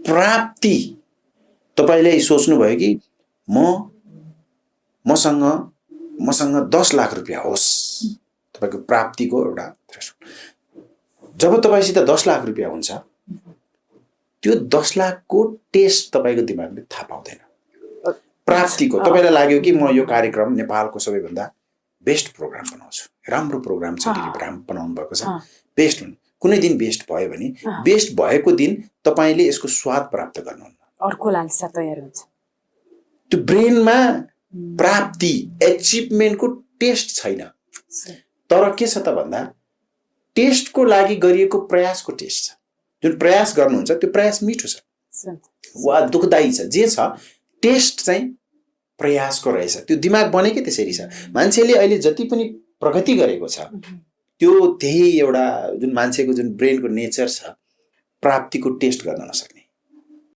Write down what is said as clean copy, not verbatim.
प्राप्ति तपाईले सोच्नुभयो कि मसँग 10 लाख रुपैयाँ होस्, तपाईको प्राप्तिको एउटा थ्रेसहोल्ड। जब तपाईसित 10 लाख रुपैयाँ हुन्छ, त्यो 10 लाखको टेस्ट तपाईको दिमागले थाहा पाउँदैन। प्राप्तिको तपाईलाई लाग्यो कि म यो कार्यक्रम नेपालको सबैभन्दा बेस्ट प्रोग्राम बनाउँछु, राम्रो प्रोग्राम छ, बनाउनु भएको छ, बेस्ट हुन्। कुनै दिन बेस्ट भयो भने बेस्ट भएको दिन तपाईले यसको स्वाद प्राप्त गर्नुहुन्न, अर्को लालसा तयार हुन्छ। त्यो ब्रेनमा प्राप्ति एचिभमेन्टको टेस्ट छैन। तर के छ त भन्दा टेस्टको लागि गरिएको प्रयासको टेस्ट छ। जुन प्रयास गर्नुहुन्छ त्यो प्रयास मिठो छ वा दुखदायी छ, जे छ टेस्ट चाहिँ प्रयासको रहेछ। त्यो दिमाग बनेकै त्यसरी छ। मान्छेले अहिले जति पनि प्रगति गरेको छ त्यो त्यही एउटा जुन मान्छेको जुन ब्रेनको नेचर छ, प्राप्तिको टेस्ट गर्न नसक्ने।